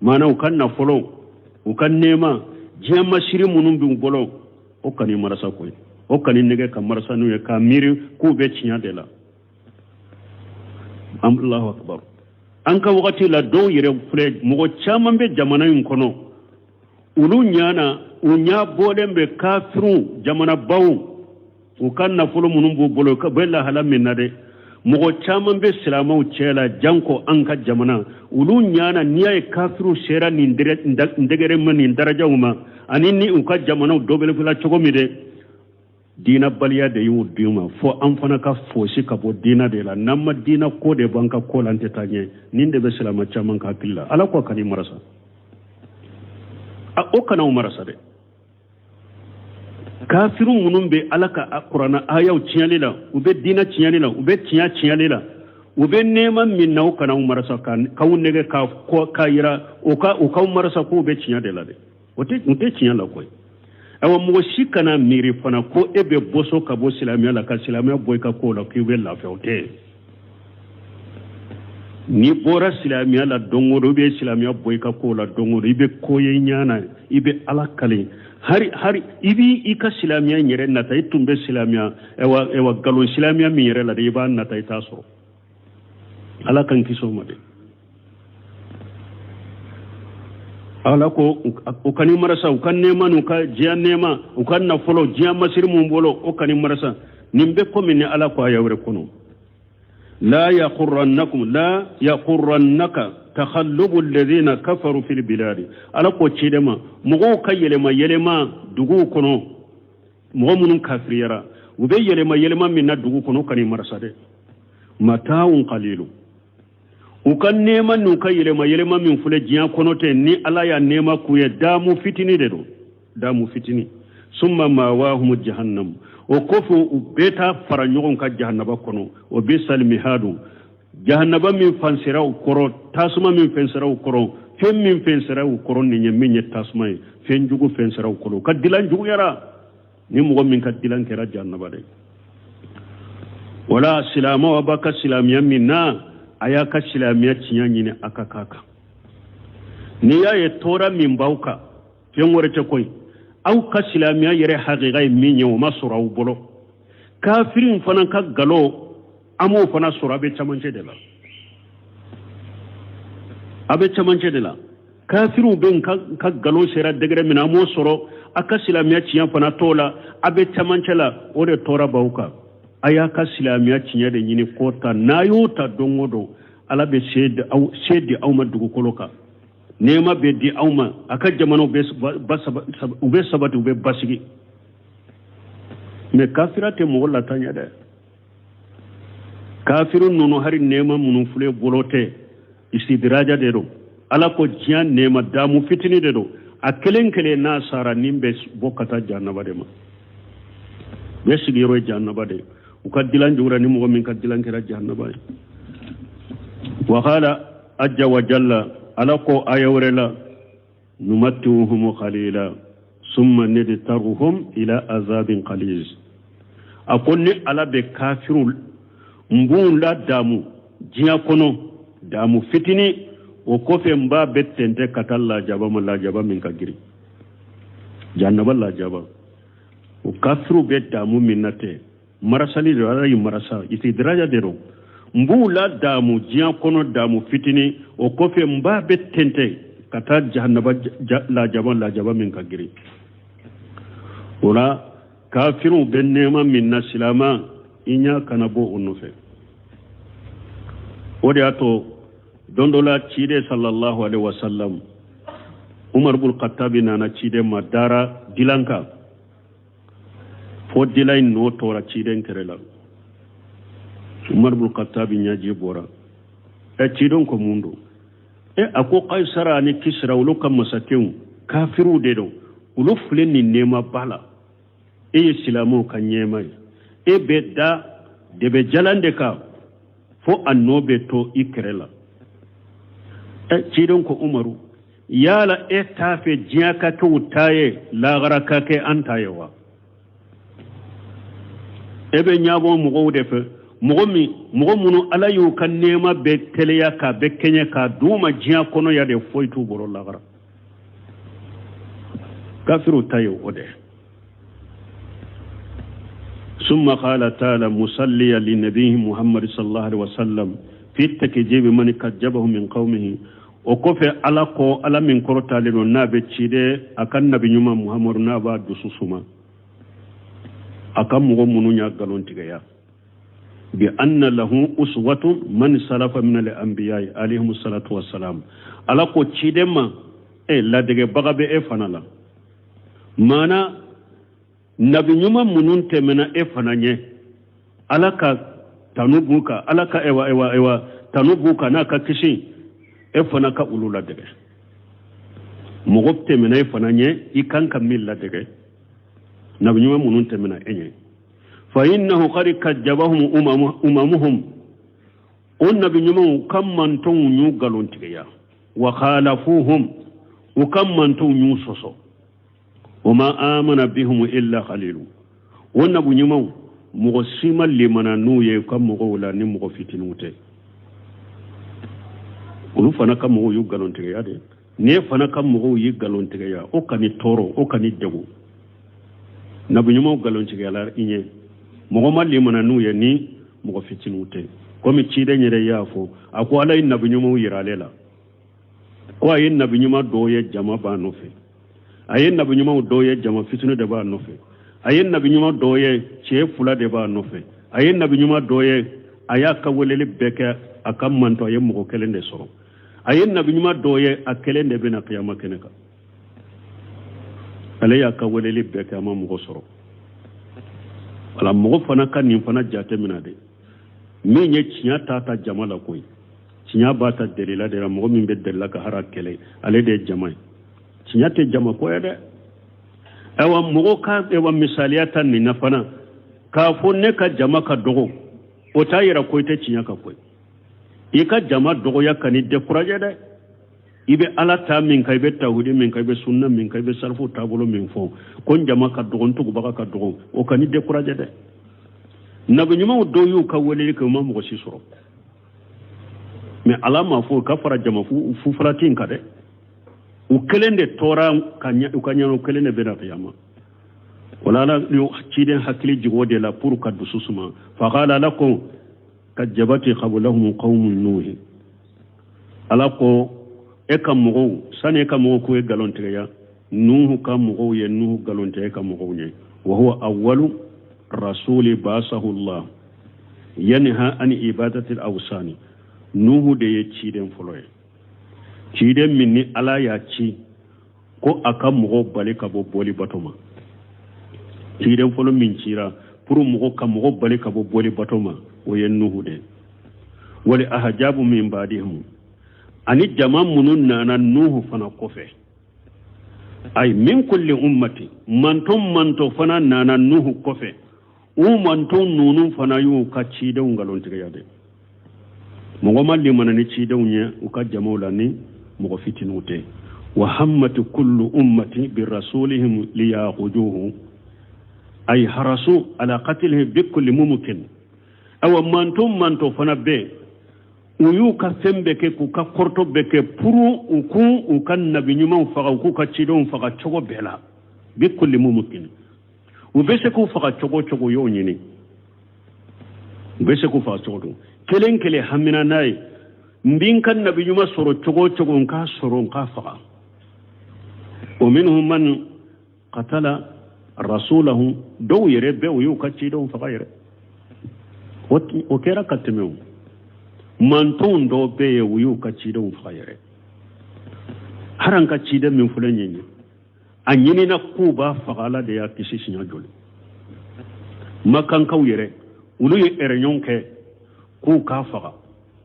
Maana u ka nafolo, u ka nɛɛma, diɲɛ masiri minnu b'u bolo, o kan'i marasa koyi. O kan'i nɛgɛ ka marasa n'u ye k'a miiri k'u bɛ tiɲɛ de la. Allahu akbar. An ka wagati la, dɔw yɛrɛ filɛ, mɔgɔ caman bɛ jamana in kɔnɔ, olu ɲana u ɲɛ bɔlen bɛ kafiriw jamanabaw u ka nafolo minnu b'u bolo, u bɛ lahala min na dɛ. Mɔgɔ caman bɛ silamɛw cɛ la, janko an ka jamana, olu ɲana n'i y'a ye kafiriw sera nin degré ma, nin darajaw ma, ani ni u ka jamanaw dɔbelefila cogo min dɛ, diinabaliya de y'u d'u ma. Fo an fana ka fosi ka bɔ diina de la. N'an ma diina ko de bɔ an ka ko la, an tɛ taa ɲɛ. Nin de bɛ silamɛ caman ka hakili la. Ala ko kan'i marasa, o kana u marasa dɛ. Kafiru minnu bɛ Ala ka Kuranna ayaw tiɲɛli la, u bɛ diina tiɲɛli la, u bɛ tiɲɛ tiɲɛli la, u bɛ nɛɛma min na, u kana u marasa k'aw nɛgɛ k'a yira u ka u k'aw marasa k'u bɛ tiɲɛ de la dɛ. O tɛ, u tɛ tiɲɛ la koyi. Ayiwa, mɔgɔ si kana miiri fana ko e bɛ boso ka bɔ silamɛya la, ka silamɛya bɔ i ka ko la, k'i bɛ lafiya. O tɛ. N'i bɔra silamɛya la don o don, i bɛ silamɛya bɔ i ka ko la don o don, i bɛ ko ye i ɲɛ na, i bɛ Ala kali. Hari hari i b'i ka silamɛya in yɛrɛ nata, i tun bɛ silamɛya, ayiwa ayiwa, nkalon silamɛya min yɛrɛ la dɛ, i b'a nata, i t'a sɔrɔ. Ala k'an kisi o ma dɛ. Ala ko u kan'i marasa u ka nɛɛma n'u ka diɲɛ nɛɛma, u ka nafolo, diɲɛ masiri mun bolo, o kan'i marasa. Nin bɛ komi ni Ala ko aya wɛrɛ kɔnɔ: la yaghurrannakum, la yaghurrannaka takhallubu alladhina kafaru fil biladi. Ala ko ciden ma, mɔgɔw ka yɛlɛma yɛlɛma duguw kɔnɔ, mɔgɔ minnu kafiriyara, u bɛ yɛlɛma yɛlɛma min na dugu kɔnɔ, kan'i marasa dɛ. Mata'un qalilu, u ka nɛɛma n'u ka yɛlɛma yɛlɛma min filɛ diɲɛ kɔnɔ ten, ni Ala y'a nɛɛma k'u ye, daamu fitini de don, daamu fitini. Summa mawahum jahannam, o kɔfɛ u bɛɛ taa fara ɲɔgɔn kan jahannaba kɔnɔ. Wa bisal mihadu, jahannaba min fansera u kɔrɔ, tasuma min fɛnsera u kɔrɔ, fɛn min fɛnsera u kɔrɔ, nin ye min ye tasuma ye, fɛn jugu fɛnsera u kɔrɔ, u ka dilan juguyara. Ni mɔgɔ min ka dilan kɛra jahannaba de. Wala silamɛw, a b'a ka silamɛya min na, a y'a ka silamɛya tiɲɛ ɲini a ka k'a kan. N'i y'a ye tɔɔrɔ min b'aw kan, fɛn wɛrɛ tɛ koyi, aw ka silamɛya yɛrɛ hakika ye min ye, o ma sɔrɔ aw bolo. Kafiri fana ka galo, an m'o fana sɔrɔ. A bɛ camancɛ de la, a bɛ camancɛ de la. Kafiriw bɛ ka galo sera degré min na, an m'o sɔrɔ. A ka silamɛya tiɲɛ fana t'o la, a bɛ camancɛ la. O de tɔɔrɔ b'aw kan. A y'a ka silamɛya tiɲɛ de ɲini k'o ta. N'a y'o ta don o don, Ala bɛ se di aw ma dugukolo kan, nɛɛma bɛ di aw ma, a ka jamanaw bɛ u bɛ sabati, u bɛ basigi. Mais kafira tɛ mɔgɔ latanya dɛ. Kafiru ninnu, hari nɛɛma minnu filɛ bolo tɛ, istidiraja de don. Ala ko diɲɛ nɛɛma damu fitini de don. A kelen kelen n'a sara, nin bɛ bɔ ka taa jahannaba de ma. Bɛɛ sigiyɔrɔ ye jahannaba de ye. U ka dilan jugura, ni mɔgɔ min ka dilan kɛra jahannaba ye. Wa qala ajja wa jalla, Ala ko aya wɛrɛ la: numatti'uhum qalila summa nadtaruhum ila azabin qaliz. A ko ni Ala bɛ kafiru, n b'u la damu diɲɛ kɔnɔ damu fitini, o kɔfɛ n b'a bɛ tɛntɛ ka taa lajaba ma, lajaba min ka girin, jahannaba lajaba. O kafiru bɛ damu min na tɛ, marasali de, Ala y'i marasa, istidiraja de don. N b'u la damu diɲɛ kɔnɔ damu fitini, o kɔfɛ n b'a bɛ tɛntɛ ka taa jahannaba lajaba, lajaba min ka girin. O la kafiriw bɛ nɛɛma min na, silama, i ɲɛ kana bɔ o nɔfɛ. O de y'a to don dɔ la, ciden sallallahu alaihi wasallam, Umar bul Khattabi nana ciden ma, dara dilan kan fo dilan in nɔ tora ciden kɛrɛ la. Umar bul Khattabi ɲɛji bɔra. Ɛ, ciden ko mun don? E, a ko Kaisara ani Kisira, olu ka masakɛw kafiriw de don, olu filɛ nin nɛɛmaba la, e ye silamɛw ka ɲɛma ye, e bɛ da dɛbɛ jalan de kan fo a nɔ bɛ to i kɛrɛ la. Ɛ, ciden ko Umaru, yala e t'a fɛ diɲɛ ka kɛ u ta ye, lagara ka kɛ an ta ye wa? E bɛ ɲabɔ mɔgɔw de fɛ, Mɔgɔ min, mɔgɔ minnu Ala y'u ka nɛɛma bɛɛ teliya k'a bɛɛ kɛɲɛ k'a d'u ma diɲɛ kɔnɔ yan de, foyi t'u bolo lagara. Kafiriw ta ye o de. Summa qala taala musalliya li nabihi Muhammad sallallahu alaihi wasallam fi takjibi man kajjabahu min qaumihi. O kɔfɛ, Ala ko, Ala min kɔrɔtalen don, n'a bɛ ciden a ka nabi ɲuman Muhammadu, n'a b'a dusu suma, a ka mɔgɔ minnu y'a nkalon tigɛya, bi anna lahu uswatu man salafa min al anbiya alayhim salatu wassalam. Ala ko ciden ma, e ladegebaga bɛ e fana la, maana nabi ɲuman minnu tɛmɛna e fana ɲɛ, Ala ka tanu b'u kan, Ala ka ewa ewa ewa tanu b'u kan n'a ka kisi, e fana ka olu ladege. Mɔgɔ tɛmɛna e fana ɲɛ, i kan ka min ladege, nabi ɲuman minnu tɛmɛna e ɲɛ. Fa innahu qad kajjabahum umamuhum, o nabi ɲumanw ka mantɔnw y'u nkalon tigɛya, wa khalafuhum, u ka mantɔnw y'u sɔsɔ, wa ma amana bihum illa qalilu. O nabi ɲumanw, mɔgɔ si ma limana n'u ye u ka mɔgɔw la ni mɔgɔ fitininw tɛ. Olu fana ka mɔgɔw y'u nkalon tigɛya de. N'e fana ka mɔgɔw y'i nkalon tigɛya, o kan'i tɔɔrɔ, o kan'i degun. Nabi ɲumanw nkalon tigɛyala i ɲɛ, mɔgɔ ma limana n'u ye ni mɔgɔ fitininw tɛ. Komi ciden yɛrɛ y'a fɔ, a ko Ala ye nabi ɲumanw yira ale la, ko a ye nabi ɲuman dɔw ye, jama b'a nɔfɛ. A ye nabi ɲumanw dɔw ye, jama fitinin de b'a nɔfɛ. A ye nabi ɲuman dɔw ye, cɛ fila de b'a nɔfɛ. A ye nabi ɲuman dɔw ye, a y'a ka weleli bɛɛ kɛ a ka mantɔn, a ye mɔgɔ kelen de sɔrɔ. A ye nabi ɲuman dɔw ye, a kelen de bɛna kiyama kɛnɛ kan. Ale y'a ka weleli bɛɛ kɛ, a ma mɔgɔ sɔrɔ. Wala mɔgɔ fana ka nin fana jate minɛ de, min ye tiɲɛ t'a ta jama la koyi, tiɲɛ b'a ta delila de la. Mɔgɔ min bɛ delila ka hara kɛlɛ, ale de ye jama ye. Tiɲɛ tɛ jama ko ye dɛ. Ayiwa, mɔgɔ ka ayiwa misaliya ta nin na fana, k'a fɔ ne ka jama ka dɔgɔ, o t'a yira ko i tɛ tiɲɛ kan koyi. I ka jama dɔgɔya kan'i décourager dɛ. I bɛ Ala ta min kan, i bɛ tawhidi min kan, i bɛ sunna min kan, i bɛ salifu taabolo min fɔ, ko n jama ka dɔgɔ, n tugubaga ka dɔgɔ, o kan'i décourager dɛ. Nabi ɲumanw dɔw y'u ka weleli kɛ, u ma mɔgɔ si sɔrɔ. Mais Ala m'a fɔ ka fara jama fufalati in kan dɛ. U kelen de tora ka u ka ɲɛna, u kelen de bɛna kiyama. Wala Ala ciden hakili jigin o de la pour ka dusu suma. Faqala Ala ko kajjabati qablahum qawmu nuhi. Ala ko e ka mɔgɔw, sani e ka mɔgɔw k'u ye nkalon tigɛya, Nuhu ka mɔgɔw ye Nuhu nkalon tigɛ e ka mɔgɔw ɲɛ. Wa huwa awwalu rasuli basahu Allah yanha an ibadati al-awsani. Nuhu de ye ciden fɔlɔ ye, ciden min ni Ala y'a ci ko a ka mɔgɔw bali ka bɔ boli bato ma. Ciden fɔlɔ min cira pour mɔgɔ ka mɔgɔw bali ka bɔ boli bato ma, o ye Nuhu de. Wali ahajabu min badihim, ani jama minnu nana Nuhu fana kɔfɛ, ay min kulli ummati, manton manto fana nana Nuhu kɔfɛ, u manton ninnu fana y'u ka cidenw nkalontigiya de. Mɔgɔ ma limana ni cidenw ye u ka jamaw la ni mɔgɔ fitininw tɛ. Wa hammati kullu ummati bi rasulihim liyahujuhu ay harasu ala qatlihi bi kulli mumkin. Awa, manton manto fana bɛɛ u y'u ka fɛn bɛɛ kɛ, k'u ka kɔrɔtɔ bɛɛ kɛ pour u k'u u ka nabi ɲumanw faga, u k'u ka cidenw faga cogo bɛɛ la. Bi kulli mumkin, u bɛ se k'u faga cogo o cogo, u y'o ɲini. U bɛ se k'u faga cogo cogo, kelen kelen hamina n'a ye, n bɛ n ka nabi ɲuman sɔrɔ cogo o cogo, n k'a sɔrɔ, n k'a faga. O minhum man qatala rasulahu, dɔw yɛrɛ bɛ u y'u ka cidenw faga yɛrɛ. O kɛra ka tɛmɛ. O mantonw dɔw bɛ yen, u y'u ka cidenw faga yɛrɛ. Hali an ka ciden min filɛ nin ye, a ɲinina k'u b'a faga, Ala de y'a kisi siɲɛ joli. Makankaw yɛrɛ, olu ye réunion kɛ k'u k'a faga.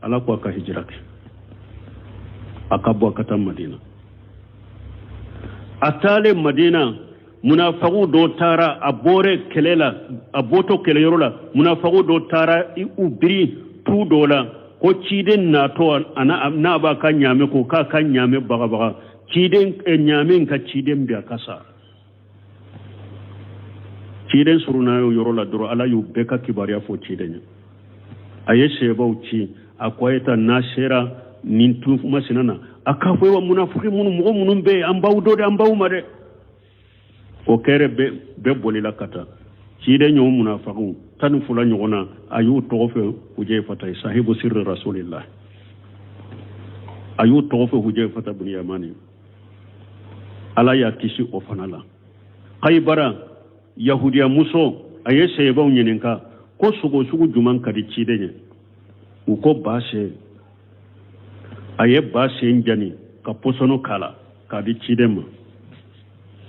Ala ko a ka hijira kɛ, a ka bɔ a ka taa Madina. A taalen Madina, munafagu dɔ taara, a bɔra kɛlɛ la, a bɔtɔ kɛlɛyɔrɔ la, munafagu dɔ taara u biri tu dɔ la ko ciden natɔ, n'a b'a ka ɲaamɛ ko k'a ka ɲaamɛ bagabaga ciden ɲaamɛ ka ciden bi a ka sa. Ciden surunna o yɔrɔ la dɔrɔn, Ala y'u bɛɛ ka kibaruya fɔ ciden ye. A ye sebaw ci, a ko a ye taa, n'a sera nin tu masina na, a k'a fɔ wa munafiki minnu, mɔgɔ minnu bɛ yen, an b'aw dɔn dɛ, an b'aw ma dɛ. O kɛra, bɛɛ bolila ka taa. Ciden ɲɔgɔn munafakiw 12 ɲɔgɔn na, a y'u tɔgɔ fɔ Hujayfata ye, sahibu sirri rasulillah, a y'u tɔgɔ fɔ Hujayfata bun Yamani. Ala y'a kisi o fana la. Kayibara yahudiya muso, a ye sebaw ɲininka ko sogo sugu juman ka di ciden ye. U ko ba sen. A ye ba sen jani ka pɔsɔnɔ k'a la k'a di ciden ma.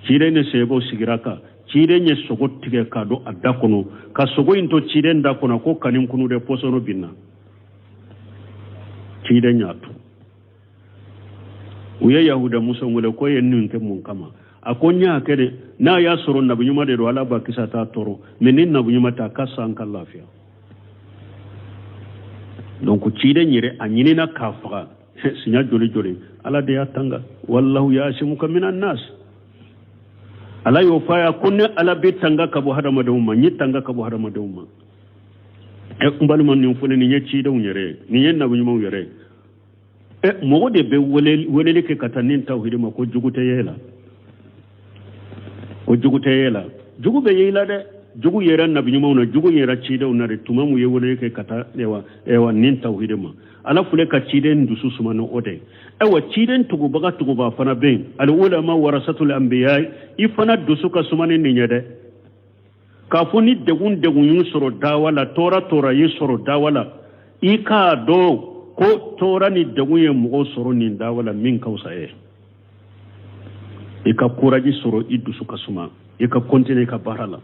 Ciden ni sebaw sigira kan. Ciden ye sogo tigɛ k'a don a da kɔnɔ, ka sogo in to ciden da kɔnɔ, ko kan'i kunu dɛ, pɔsɔnɔ bɛ n na. Ciden y'a tu. U ye yahuda muso wele ko ye nin kɛ mun kama? A ko n y'a kɛ de, n'a y'a sɔrɔ nabi ɲuman de don, Ala b'a kisi a t'a tɔɔrɔ, mais ni nabi ɲuman tɛ, a ka sa an ka lafiya. Donc ciden yɛrɛ a ɲinina k'a faga siɲɛ joli joli, Ala de y'a tanga. Wallahu yasimuka minan nas. Ala y'o fɔ a ye ko ne Ala b'i tanga ka bɔ hadamadenw ma, n y'i tanga ka bɔ hadamadenw ma. Ɛ, n balima, nin fɔlen, nin ye cidenw yɛrɛ ye, nin ye nabi ɲumanw yɛrɛ ye. Ɛ, mɔgɔ de bɛ weleli kɛ ka taa nin tawhidi ma ko jugu tɛ ye la, ko jugu tɛ ye la. Jugu bɛ ye i la dɛ. Jugu yera nabi ɲumanw na, jugu yera cidenw na de. Tuma mun ye weleli kɛ ka taa ɛwa nin tawhidi ma, Ala filɛ ka ciden dusu suma ni o de ye. Ayiwa, ciden tugubaga tuguba fana bɛ yen, al ulama warasatul anbiya. I fana dusu ka suma ni nin ye dɛ, k'a fɔ ni degun degun y'i sɔrɔ dawa la, tɔɔrɔ tɔɔrɔ y'i sɔrɔ dawa la, i k'a dɔn ko tɔɔrɔ ni degun ye mɔgɔw sɔrɔ nin dawa la min ka fisa ye. I ka courage sɔrɔ, i dusu ka suma, i ka continuer i ka baara la.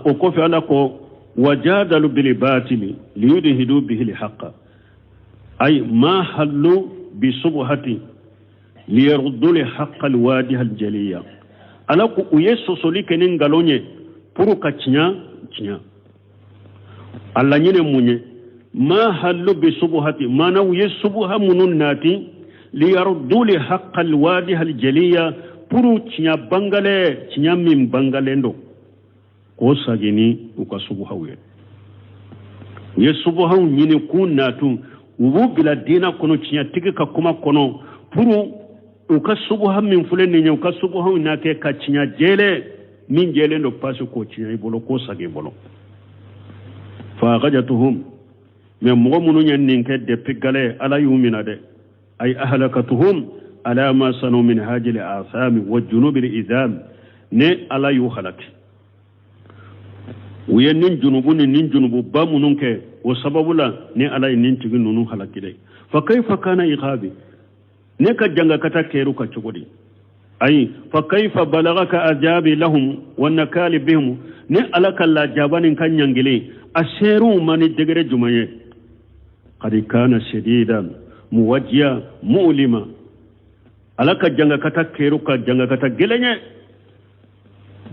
O kɔfɛ, Ala ko wajadalu bil batili liyudhidu bihi lhaqa, ay ma hallu bi subhati liyaruddu lhaqa alwadiha aljaliya. Ala ko u ye sɔsɔli kɛ ni nkalon ye pour ka tiɲɛ tiɲɛ. A laɲini mun ye? Ma hallu bi subuhati, maana u ye subuha minnu nati, liyaruddu lhaqa alwadiha aljaliya, pour tiɲɛ bangalen, tiɲɛ min bangalen don, k'o sagin ni u ka subuhaw ye. U ye subuhaw ɲini k'u natun, u b'u bila diina kɔnɔ, tiɲɛtigi ka kuma kɔnɔ, pour u ka subuha min filɛ nin ye, u ka subuhaw n'a kɛ ka tiɲɛ jɛlen min jɛlen don pasi, k'o tiɲɛ i bolo, k'o sagin i bolo. Fa akhadhatuhum, mais mɔgɔ minnu ye nin kɛ depuis galɛ, Ala y'u minɛ dɛ. Ay ahlakatuhum ala ma sanu min hajil asami wa junubil izam. Ne Ala y'u halaki, u ye nin junubu ni nin junububa minnu kɛ, o sababu la ni Ala ye nin tigi ninnu halaki dɛ. Fa kaifa kana iqabi, ne ka jangakata kɛr'u kan cogo di? Ayi, fa kaifa balagaka ajabi lahum wa nakali bihim, ne Ala ka lajaba ni ka ɲangili a ser'u ma ni degré jumɛn ye? Qad kana shadidan muwajjiya mu'lima. Ala ka jangakata kɛr'u kan jangakata gɛlɛn ye,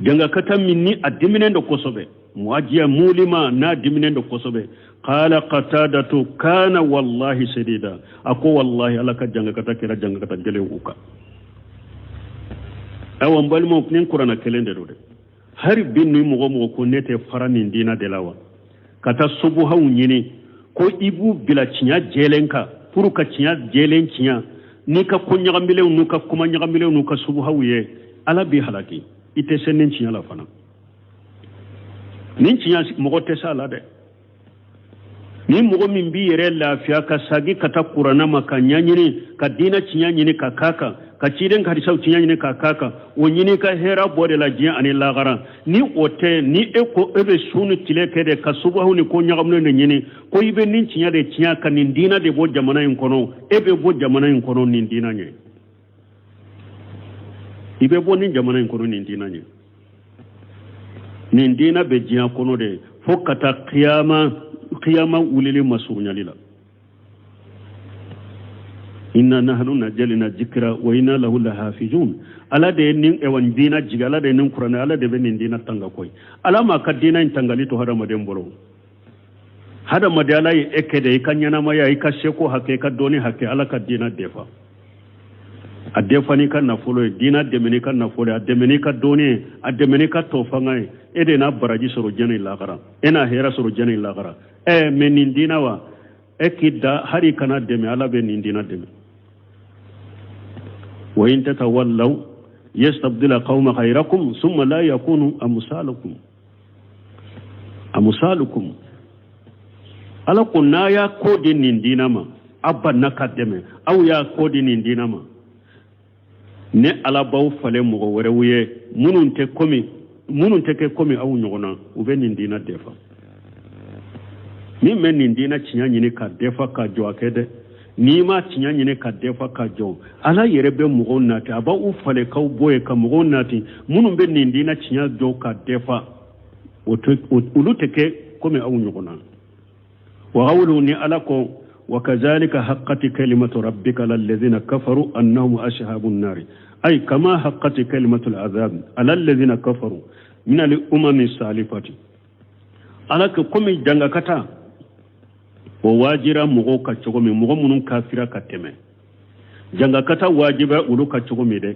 jangakata min ni a diminen don kosɛbɛ, muwajiya mulima, n'a diminen don kosɛbɛ. Qala Qatadatu kana wallahi shadida, a ko wallahi Ala ka jangakata kɛra jangakata gɛlɛn u kan. Ayiwa, n balimaw, nin kuranna kelen de don dɛ. Hari bi ni mɔgɔ mɔgɔ ko ne tɛ fara nin diina de la wa, ka taa subuhaw ɲini ko i b'u bila tiɲɛ jɛlen kan pour ka tiɲɛ jɛlen tiɲɛ n'i ka ko ɲagamilenw n'u ka kuma ɲagamilenw n'u ka subuhaw ye, Ala b'i halaki. I tɛ se nin tiɲɛ la fana. Nin tiɲɛ, mɔgɔ tɛ se a la dɛ. Ni mɔgɔ min b'i yɛrɛ lafiya ka sagi ka taa kuranna ma, ka ɲɛɲini ka diinɛ tiɲɛ ɲini ka k'a kan, ka ciden ka hadisaw tiɲɛ ɲini ka k'a kan, o ɲini ka hɛrɛ bɔ de la diɲɛ ani lagara. Ni o tɛ, ni e ko e bɛ su ni tile kɛ de ka subahaw ni ko ɲagaminen de ɲini ko i bɛ nin tiɲɛ de tiɲɛ ka nin diinɛ de bɔ jamana in kɔnɔ, e bɛ bɔ jamana in kɔnɔ nin diinɛ ɲɛ. I bɛ bɔ nin jamana in kɔnɔ nin diinɛ ɲɛ. Nin diinɛ bɛ diɲɛ kɔnɔ de fo ka taa kiyama, kiyama wulili masurunyali la. Inna nahnu nazzalna zikra wa inna lahu lahafizun. Ala de ye nin ɛwa diinɛ jigi, Ala de ye nin kuranɛ, Ala de bɛ nin diinɛ tanga koyi. Ala m'a ka diinɛ in tangali to hadamaden bolo. Hadamaden, Ala ye e kɛ de i ka ɲɛnamaya, i ka seko hakɛ, i ka dɔnni hakɛ, Ala ka diinɛ defa. A defa n'i ka nafolo ye, diina dɛmɛ n'i ka nafolo ye, a dɛmɛ n'i ka dɔnni ye, a dɛmɛ n'i ka tɔ fanga ye. E de n'a baraji sɔrɔ diɲɛ ni lahara, e n'a hɛrɛ sɔrɔ diɲɛ ni lahara. Ɛ mɛ nin diina wa, e k'i da hali kana dɛmɛ, Ala bɛ nin diina dɛmɛ. Wa in tatawallaw yastabdila qawma ghayrakum summa la yakunu amsalukum amsalukum. Ala ko n'a y'a kɔ di nin diina ma, aw banna ka dɛmɛ, aw y'a kɔ di nin diina ma, ne Ala b'aw falen mɔgɔ wɛrɛw ye minnu tɛ komi minnu tɛ kɛ komi aw ɲɔgɔn na, u bɛ nin diina defa. Min bɛ nin diina tiɲɛ ɲini ka defa ka jɔ a kɛ dɛ, n'i ma tiɲɛ ɲini ka defa ka jɔ, Ala yɛrɛ bɛ mɔgɔw nati, a b'aw falen k'aw bɔ yen ka mɔgɔw nati minnu bɛ nin diina tiɲɛ jɔ ka defa, olu tɛ kɛ komi aw ɲɔgɔn na. Wa qawluhu, ni Ala ko wa kazalika haqqati kalimatu rabbika alal ladhina kafaru annahum ashabun nari, ay kama haqqati kalimatu al'azab alal ladhina kafaru min al umami salifati. Ala ko komi jangakata o wajira mɔgɔw kan cogo min, mɔgɔ minnu kafira ka tɛmɛ, jangakata wajiba olu kan cogo min dɛ,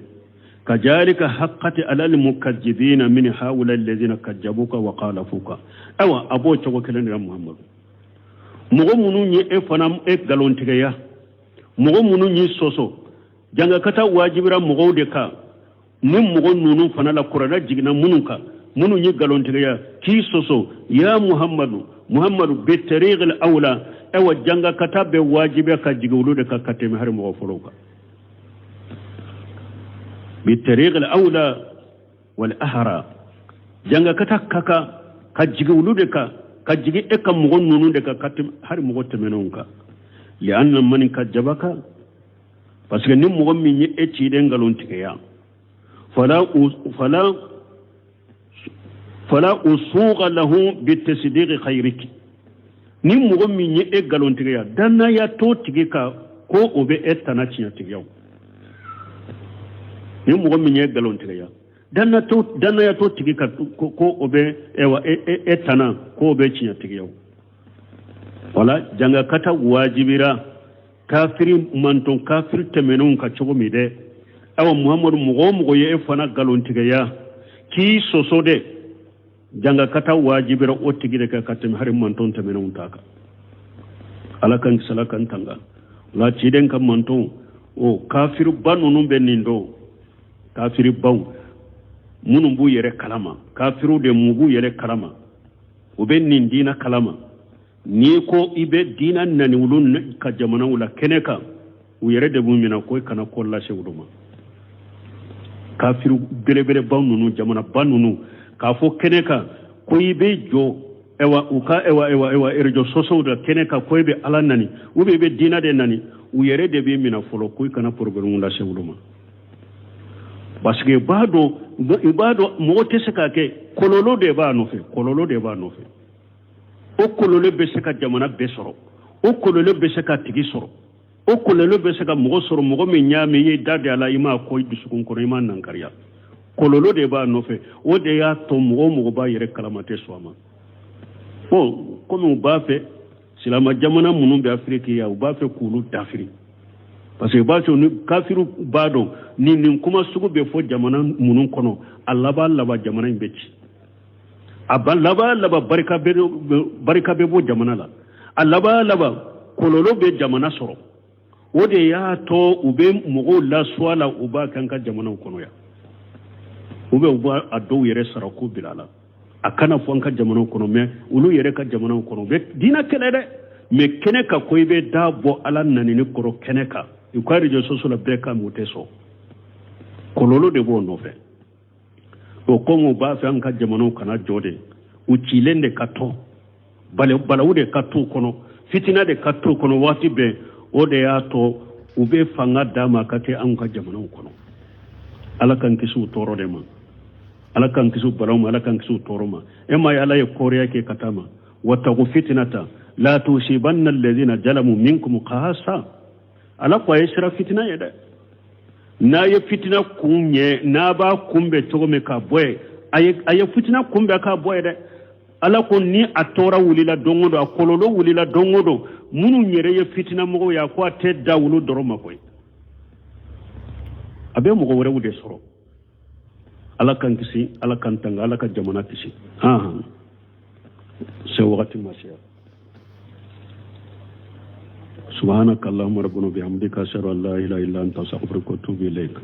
kazalika haqqati alal mukajjibina min haula alladhina kajjabuka wa khalafuka. Ayiwa, a b'o cogo kelen de la Muhammadu. Mɔgɔ minnu ye e fana e nkalontigɛya, mɔgɔ minnu y'i sɔsɔ, jangakata wajibira mɔgɔw de kan. Ni mɔgɔ ninnu fana la kuranɛ jiginna minnu kan, minnu ye nkalontigiya k'i sɔsɔ, ya Muhammadu, Muhammadu bi tariqil awla, ayiwa jangakata bɛ wajibiya ka jigin olu de kan ka tɛmɛ hari mɔgɔ fɔlɔw kan. Bi tariqil awla wal ahra, jangakata ka kan ka jigin olu de kan, ka jigin e ka mɔgɔ ninnu de kan ka tɛmɛ hari mɔgɔ tɛmɛnenw kan. Lianna man kajjabaka, parce que ni mɔgɔ min ye e ciden nkalontigiya, fala fala fala usuqa lahu bitasdiqi khayriki, ni mɔgɔ min ye e nkalontigiya, dannaya t'o tigi kan ko o bɛ e tana tiɲɛtigiya. Ni mɔgɔ min ye nkalontigiya, dannaya t'o tigi kan ko o bɛ e tana ko o bɛ tiɲɛtigiya. Wala jangakata wajibira kafiri manton kafiri tɛmɛnenw kan cogo min dɛ, awa Muhamadu, mɔgɔ o mɔgɔ ye e fana nkalontigiya k'i sɔsɔ dɛ, jangakata wajibira o tigi de kan ka tɛmɛ hari manton tɛmɛnenw ta kan. Ala k'an kisi, Ala k'an tanga. La ciden ka manton o kafiriba ninnu bɛ nin dɔn, kafiribaw minnu b'u yɛrɛ kalama, kafiriw de mun b'u yɛrɛ kalama, u bɛ nin diina kalama. N'i ko i bɛ diina nani olu ka jamanaw la kɛnɛ kan, u yɛrɛ de b'u minɛ ko i kana ko lase olu ma. Kafiri belebeleba ninnu, jamanaba ninnu, k'a fɔ kɛnɛ kan ko i bɛ jɔ ɛwa u ka ɛwa ɛwa ɛwa réseaux sociaux la kɛnɛ kan ko i bɛ Ala nani ou bien i bɛ diina de nani, u yɛrɛ de b'i minɛ fɔlɔ ko i kana problème lase olu ma. Parce que i b'a dɔn, i b'a dɔn mɔgɔ tɛ se k'a kɛ, kɔlɔlɔ de b'a nɔfɛ, kɔlɔlɔ de b'a nɔfɛ. O kɔlɔlɔ bɛ se ka jamana bɛɛ sɔrɔ, o kɔlɔlɔ bɛ se ka tigi sɔrɔ, o kɔlɔlɔ bɛ se ka mɔgɔ sɔrɔ, mɔgɔ min y'a mɛn i ye da de a la, i m'a kɔ i dusukun kɔnɔ, i m'a nankariya, kɔlɔlɔ de b'a nɔfɛ. O de y'a to mɔgɔ o mɔgɔ b'a yɛrɛ kalama tɛ sɔn a ma. Bon, komi u b'a fɛ silama jamana minnu bɛ Afiriki yan, u b'a fɛ k'olu dafiri, parce que u b'a fɛ ni kafiriw b'a dɔn ni nin kuma sugu bɛ fɔ jamana minnu kɔnɔ, a laban laban jamana in bɛ ci, a ba laban laban barika bɛ barika bɛ bɔ jamana la, a laban laban kɔlɔlɔ bɛ jamana sɔrɔ. O de y'a to u bɛ mɔgɔw lasuwa la, u b'a kɛ an ka jamanaw kɔnɔ yan, u bɛ u b'a a dɔw yɛrɛ sara k'u bila a la, a kana fɔ an ka jamanaw kɔnɔ. Mais olu yɛrɛ ka jamanaw kɔnɔ, u bɛ diinɛ kɛlɛ dɛ, mais kɛnɛ kan ko i bɛ da bɔ Ala nanini kɔrɔ kɛnɛ kan, u ka réseaux sociaux la bɛɛ kan, u tɛ sɔn, kɔlɔlɔ de b'o nɔfɛ. O komi u b'a fɛ an ka jamanaw kana jɔ de, u cilen de ka to, balawu de ka t'u kɔnɔ, fitina de ka t'u kɔnɔ waati bɛɛ. O de y'a to u bɛ fanga d'a ma ka kɛ anw ka jamanaw kɔnɔ. Ala k'an kisi u tɔɔrɔ de ma, Ala k'an kisi u balawu ma, Ala k'an kisi u tɔɔrɔ ma. E ma ye Ala ye kɔɔriya kɛ ka taa ma, wattaqu fitinata la tusibanna alladhina zalamu minkum khassa. Ala ko a ye siran fitina ye dɛ, n'a ye fitina kun ɲɛ, n'a b'a kunbɛn cogo min ka bɔ yen, a ye fitina kunbɛn ka bɔ yen dɛ. Ala ko ni a tɔɔrɔ wulila don o don, a kɔlɔlɔ wulila don o don, minnu yɛrɛ ye fitina mɔgɔw ye, a ko a tɛ da olu dɔrɔn ma koyi. A bɛ mɔgɔ wɛrɛw de sɔrɔ. Ala k'an kisi, Ala k'an tanga, Ala ka jamana kisi. Han se wagati ma se. Subhanaka Allahumma rabbana bihamdika, ashhadu an la ilaha illa anta, astaghfiruka wa atubu ilayk.